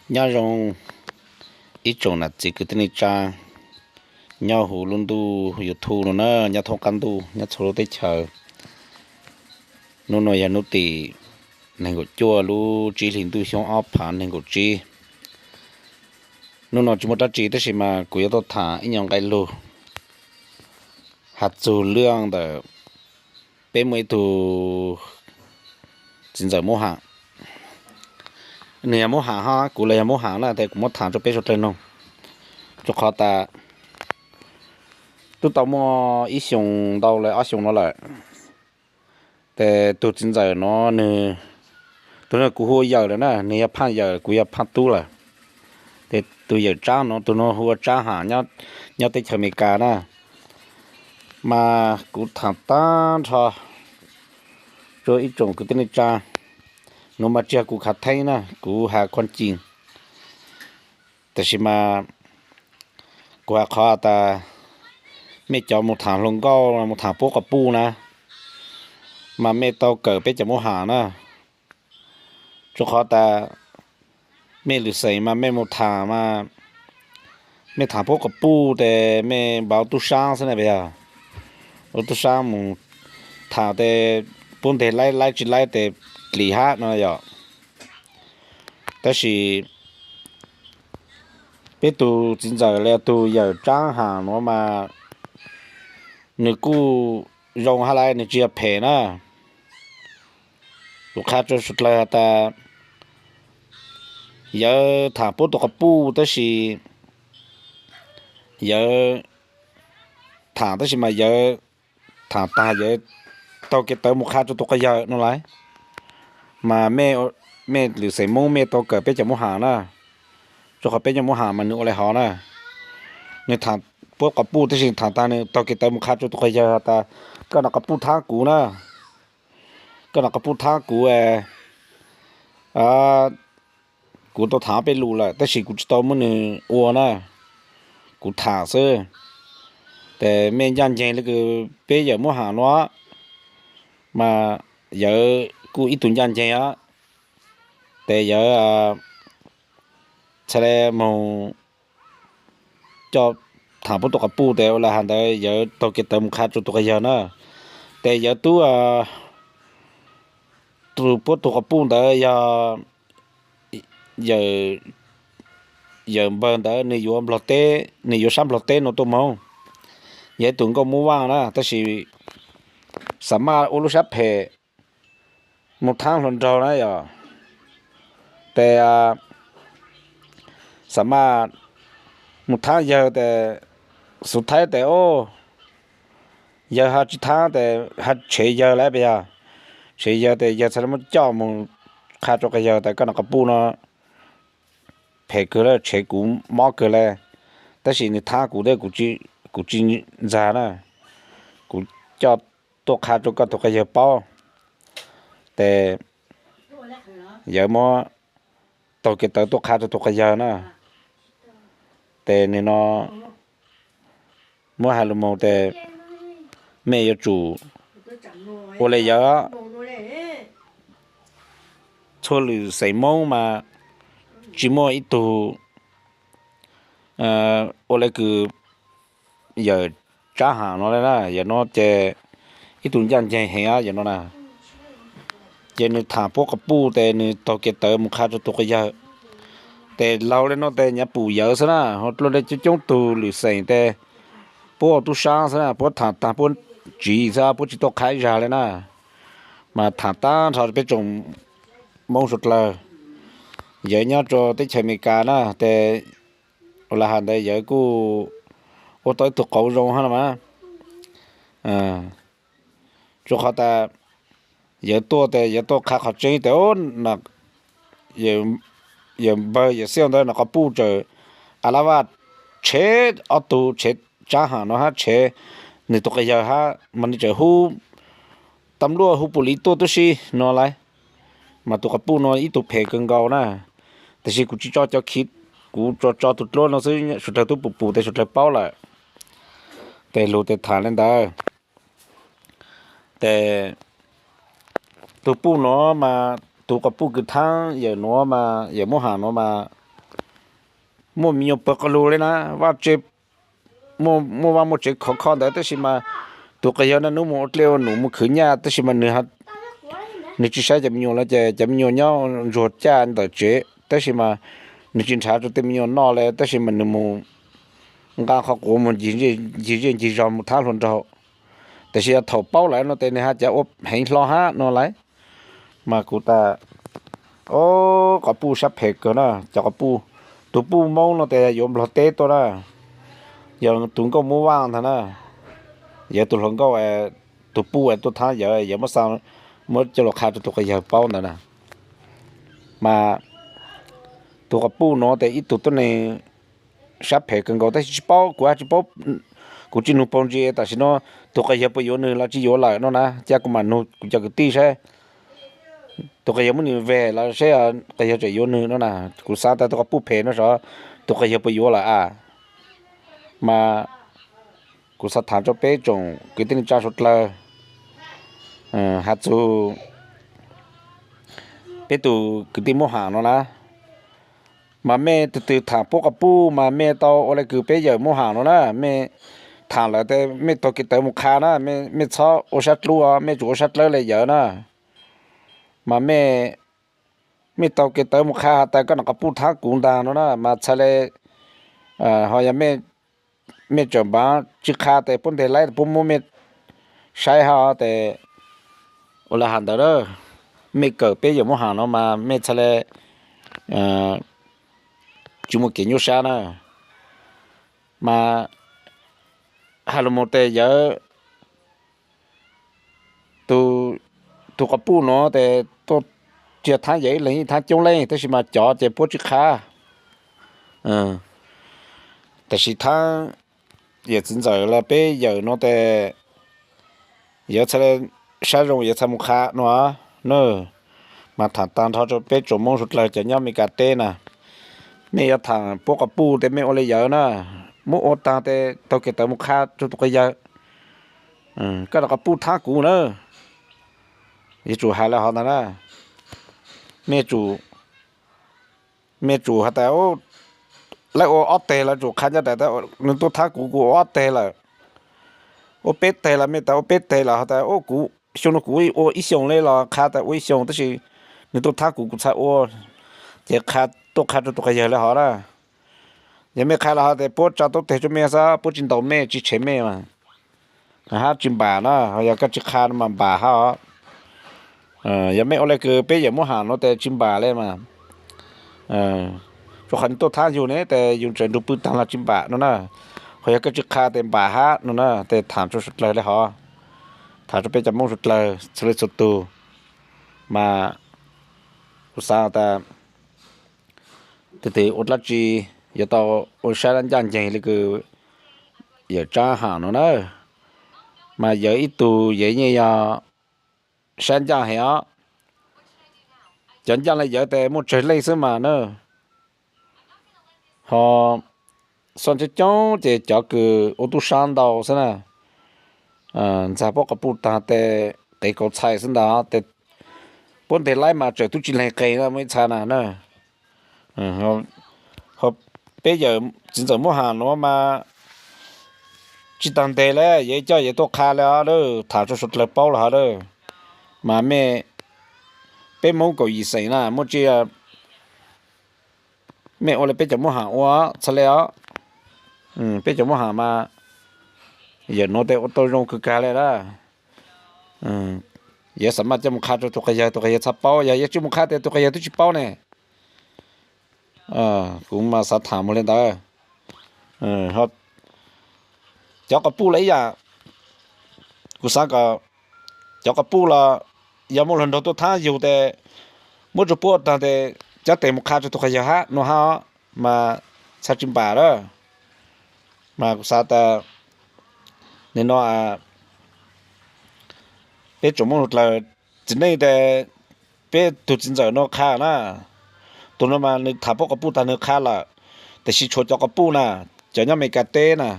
Nyob zoo ib tsoom nam txiv kwv tij neej tsa nyob huv lub ntuj YouTube no na, nyob thoob qab ntuj, nyob txhua lub teb chaws. Hnub no yog hnub tim nees nkaum cuaj lub tsib hlis ntuj xyoo ob phav nees nkaum tsib. Hnub no tsis muaj dab tsi tab sis mas kuv yuav tuaj tham ib nyuag nqe lug has txug lub ntawm peb muaj ib tug txiv ntxawm Moob Ham. Nws yog Moob Ham hos kuv los yog Moob Ham na, ces kuv muab tham rau peb suav dlawg noog. Rua qhov tas twb tau muaj ib xyoos ntau lawm, ob xyoos no lawm, ces tus txiv ntxawm no nws, tus no kuv hu ua yawm lawm na, nws yog Phaj Yawm, kuv yog Phaj Tub lawm. Ces tus yawm Tsab no, tus no hu ua Tsab Ham, nyob teb chaws Amelikas na. Mas kuv tham tag nrho rua ib tsoom kwv tij neej tsa, nuav mas tsis yog kuv khav theeb na, kuv has khuaj cing. Tab sis mas kuv has qhov tas mej cov mus tham hluas nkauj, mus tham puab quas puj na, mas mej tau kawm peb cov Moob Ham na. Rua qhov tas mej lwm xeem mas mej mus tham mas mej tham puab quas puj ces mej npaum tub saab xwb na, yog ua tub saab mus tham ces puab nteg laib laib tsis laib ces dlim hab no yom. Tab sis peb tug txiv ntxawm los yog tug yawm Tsab Ham nuav mas nws kuj zoo hab lauj, nws tsis yog phem na. Kuv qha rua suav dlawg has tas yawg tham puab tug quas puj tab sis yawg tham tab sis mas yawg tham tag yawg taug kev tawv mus qha rua tug quas yawg no lauj. Mas mej lwm xeem Moob mej tau kawm peb cov Moob Ham na, rua qhov peb cov Moob Ham mas nws ua le hov na. Nws tham puab quas puj tab sis tham tag nws taug kev tawv mus qha rua tug quas yawg has tas koj nov quas puj thaab kuv na, koj nov quas puj thaab kuv. Kuv tau tham ob peb lus lawm tab sis kuv tsis tau muab nws ua na, kuv tham xwb. Ces mej ncaj nceeg le kws peb yawm Moob Ham nuav mas yawg kuj ib tug ncaj nceeg os. Ces yawg txhad le moog coj tham puab tug quas puj ces ua le has ntawd yawg taug kev tawv mus qha rua tug quas yawg na. Ces yawg tub puab tug quas puj ntawd yog yawm npawg ntawd nws yuav Nplog teb, nws yuav sab Nplog teb nuav tuaj moog. Yog ib tug nkauj Moob Vaaj na tab sis xam maj ua lub sab phem mus thaab hluas nraug na yom. Ces xam maj mus thaab yawg ces xuv thaib tes o, yawg ho tsis thaab tes ho tshev yawg lawm puas yog, tshev yawg tes yawg txhad le muab coj mus qha rua quas yawg tas koj nov quas puj no phem kawg le, tshev kuv mob kawg le, tab sis nws thaab kuv tes kuv tsis ntxag na, kuv coj tuaj qha rua koj tug quas yawg paub. Ces yawg muab taug kev tawv tuaj qha rua tug quas yawg na. Ces nwg no muab has lug moog tes mej yuav tsum ua le yawg. Txhua lwm xeem Moob mas tsis muaj ib tug ua le kws yawm Tsab Ham no le na. Yawm no ces ib tug ncaj nceeg heev yawm no na. Ces nws tham puab quas puj tes nws taug kev tawv mus qha rua tug quas yawg. Tes laug le no tes nyav pum yawg xwb na, ho dlua le coob coob tug lwm xeem tes puab ua tub saab xwb na, puab tham tag puab tsiv xwb, puab tsis tuaj qha ib zag le na. Mas tham tag nrho peb tsoom Moob suav dlawg, yawg nyob rua teb chaws Amelikas na, tes ua le has ntawd yawg kuj ua tau ib tug qauv zoo hab no mas. Rua qhov tas yawg tuaj tes yawg tuaj qha qhov tseeb tes yawm npawg yawm Xiaj ntawd nov quas puj txawm a la vaj tshev ob tug, tshev Tsab Ham no hab tshev nwg tug quas yawg hab mas nwg txawm hu tam luaj hu pum liv tuaj tub si no lauj. Mas tug quas puj no ib tug phem kawg nkaus na, tab sis kuv tsis tso cov khiv, kuv tso tso tug dluab no xwb, suav dlawg tub pum pum tes suav dlawg paub lawm. Tes lug tes tham le ntawd. Tes tug puj nuav mas, tug quas puj kws thaab yawm nuav mas, yawm Moob Ham nuav mas, muaj me nyuam pawg qas lug li na, vaj tse, muaj vaj muaj tsev khov kho ntawd, tab sis mas tus qas yawg niaj hnub mus ua dej ua num mus khwv nyaj, tab sis mas nws, nws tsis saib cov me nyuam los ces cov me nyuam nyob ntsuag caj ntawm tsev, tab sis mas nws tsis nrhav rau tej me nyuam noj li, tab sis mas nws mus nqa qhov quav mus ncig zej ncig zog mus thab hluas nraug. Tiam sis yog thaum paub lawm no ces nws haj cav ua heev hlo hab no lauj. Mas kuv tas, o, qos puj sab phem kawg na, cov qos puj, tus puj Hmoob no tias yuav Nplog teb tuaj na, yog tus nkauj Hmoob Vaj ntag na, yog tus hluas nkauj, tus puj tuaj thab yawg, yawg muab xa, muab coj los qha rau tus qas yawg paub ntawd na. Mas tus qos puj no tias ib tug tuab neeg sab phem kawg nkaus, tab sis tsis paub, kuv tsis paub, kuv tsis nug paug ntsis, tam sim no tus qas yawg puas yuav nws los tsis yuav lawm no na, cia kuv mam nug kuv cov kwv tij saib tus qas yawg muab nws veg los saib qas yawg tseem yuav nws no na. Kuv xav tas tus qos puj phem no sav, tus qas yawg puas yuav lawm a. Mas kuv xav tham rau peb tsoom kwv tij neej tsa suav dlawg, has txug peb tus kwv tij Moob Ham no na, mas mej tus twg tham puab qos puj mas mej tau ua le kws peb yawm Moob Ham no na, mej tham lawm tes mej taug kev tawv mus qha na, mej txhob ua sab dlub, mej tsuas ua sab dlawb le yawm na. Mas mej, mej taug kev tawv mus qha has tas koj nam qos puj thab kuv ntag no na, mas txhais le, ho yog mej tseem npav tsis qha tes puab nteg laib puab muab mej saib hab tes ua le has ntawd a, mej kawm peb yawm Moob Ham no mas mej txhais le tsis muaj kev nyuaj sab na. Mas has lug mus tes yawm tus qos puj no tes tuaj tsis thab yawm ib leeg, thab coob leej, tab sis mas cov ces puab tsis qha. Tam sim thab yawm txiv ntxawm los peb yawm no tes yawm txhais le sab zoo yawm txhais mus qha no na. Mas tham tag nrho rau peb tsoom Moob suav dlawg cov nyob Amelikas teb na, mej yuav tham puab qos puj tes mej ua le yawm na, muab ua tag tes taug kev tawv mus qha rau tus qas yawg, koj nam qos puj thab kuv na. Yuav tsum has le hov ntag na, mej tsum, mej tsum has tas lawv ua ob teg los tsum qha ncaj nraim tas nws tuaj thab kuv, kuv ua ob teg lawm, ua peb teg los mej tas ua peb teg lawm, has tas kuv xyoo no kuv ua ib xyoos le los qha tas ua ib xyoos, tab sis nws tuaj thab kuv, kuv txhad ua, ces qha, tuaj qha rau tus qas yawg le hov na. Yog mej qha le hov tes puab tsa taub teg rua mej xwb, puab tsis ntaus mej tsis tshev mej mas. Hab tsis npam na, ho yog koj tsis qha no mas npam hab os. Yog mej ua le kws peb yawm Moob Ham no tes tsis npam le mas. Rua qhov nws tuaj thab yug ne tes yug tseem nrug pw taag los tsis npam no na. Ho yog koj tsis qha tes npam hab no na, tes tham rua suav dlawg le hov, tham rua peb cov Moob suav dlawg txhua leej txhua tug. Mas kuv xaav tas twg twg ua dlaab tsi yuav tau ua sab ncaj nceeg le kws yawm Tsaab Ham no na. Mas yawm ib tug yawm yeej yog sab ncaj heev os. Cov ncaj le yawm tes muaj tsawg leej xwb mas na. Ho xoj coob coob ces cov kws ua tub sab ntau xwb na. Ntxag puab quas puj taag tes qev kauv txhais xwb ntag, tes puab nteg laib mas tseem tub tsi leeg qeeg na muaj ib txha na na. Ho peb yawm txiv ntxawm Moob Ham nuav mas tsi taag nteg le, yawm coj yawm tuaj qha le os, tham rua suav dlawg paub le hov. Mas mej, peb Moob kaum yim xeem na muaj tsi mej ua le peb cov Moob Ham ua txhad le os. Peb cov Moob Ham mas yawm nuav tes ua tau zoo kawg kag le na. Yawm xaav maj coj mus qha rua tug quas yawg, tug quas yawg txhad paub, yog yawm tsi mus qha tes tug quas yawg tub tsi paub ne. Kuv mas xaav tham mus le ntawd. Cov quas puj los ib yam, kuv xaav kom cov quas puj los yog muaj luag nraug tuaj thab yug tes muab rua puab taag tes cov tes mus qha rua tug quas yawg hab nuav hab os, mas txhad tsi npam lawm. Mas kuv xaav tas nim no peb tsoom Moob dlawg txiv neej tes peb tug txiv ntxawm nuav qha na. Tug nuav mas nwg tham puab quas puj taag nwg qha lawm, tab sis tshuav cov quas puj na, cov nyob Amelikas teb na,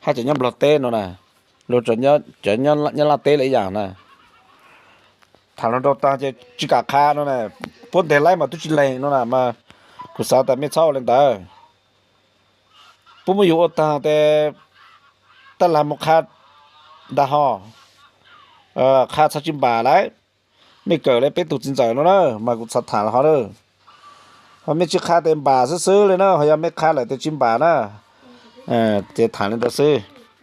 hab cov nyob Nplog teb no na, luag cov nyob Nyab Laj teb le ib yam na. Tham luag nraug taag ces tsi kam qha no na, puab nteg laib mas tub tsi leeg no na mas. Kuv xaav tas mej txhob ua le ntawd. puab muab yug ua taag tes tab lag moog qha ntag ho. Qha txhob tsi npam lawm. Mej kawm le peb tug txiv ntxawm no na mas kuv txhob tham lawm ho na. Ho mej tsi qha tes npam xwb xwb le na, ho yog mej qha lawm tes tsi npam na. Ces tham le ntawd xwb.